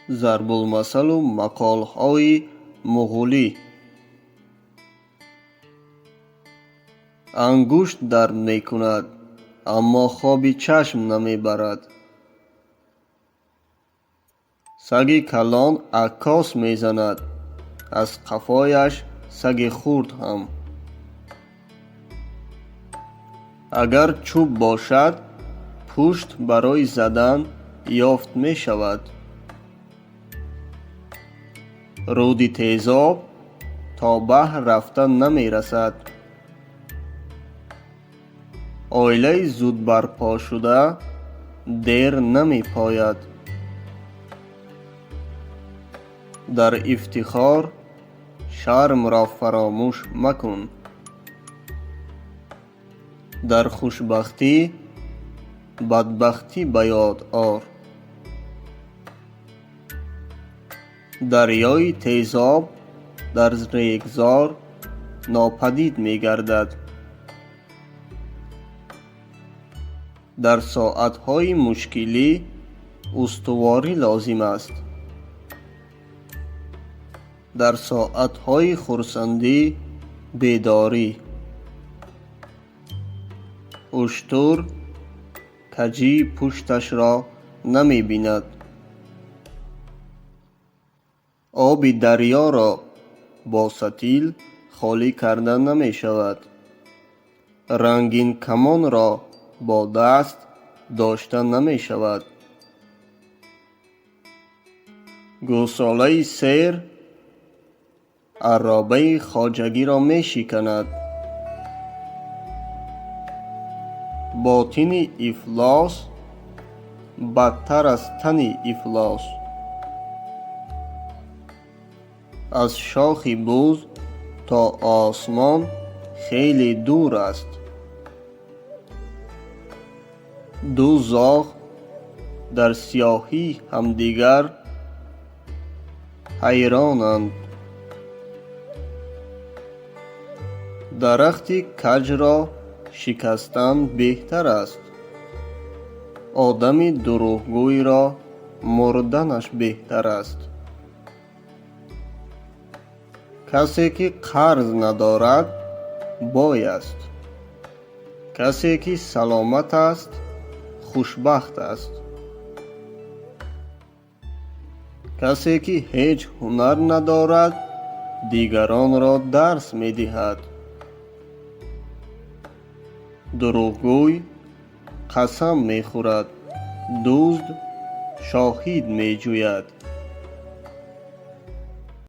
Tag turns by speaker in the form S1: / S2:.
S1: Зарбулмасалу мақолҳои муғулӣ. Ангушт дард мекунад, аммо хоби чашм намебарад. Саги калон аккос мезанад, аз қафояш саги хурд ҳам. Агар чӯб бошад, пушт барои задан ёфт мешавад. Руди тезоб то баҳр рафта намерасад. Оилаи зудбарпошуда дер намепояд. Дар ифтихор шармро фаромӯш макун. Дар хушбахтӣ бадбахтӣ ба ёд ор. Дарёи тезоб дар регзор нопадид мегардад. Дар соатҳои мушкилӣ устуворӣ лозим аст. Дар соатҳои хурсандӣ бедорӣ. Уштур каҷии пушташро намебинад. Оби дарёро бо сатил холӣ карда намешавад. Рангинкамонро бо даст дошта намешавад. Гӯсолаи сер арробаи хоҷагиро мешиканад. Ботини ифлос бадтар аз тани ифлос. Аз шохи буз то осмон хеле дур аст. Ду зоғ дар сиёҳии ҳамдигар ҳайронанд. Дарахти каҷро шикастан беҳтар аст, одами дурӯғгӯйро мурданаш беҳтар аст. Касе ки қарз надорад, бой аст. Касе ки саломат аст, хушбахт аст. Касе ки ҳеҷ ҳунар надорад, дигаронро дарс медиҳад. Дурӯғгӯй қасам мехӯрад, дузд шоҳид меҷӯяд.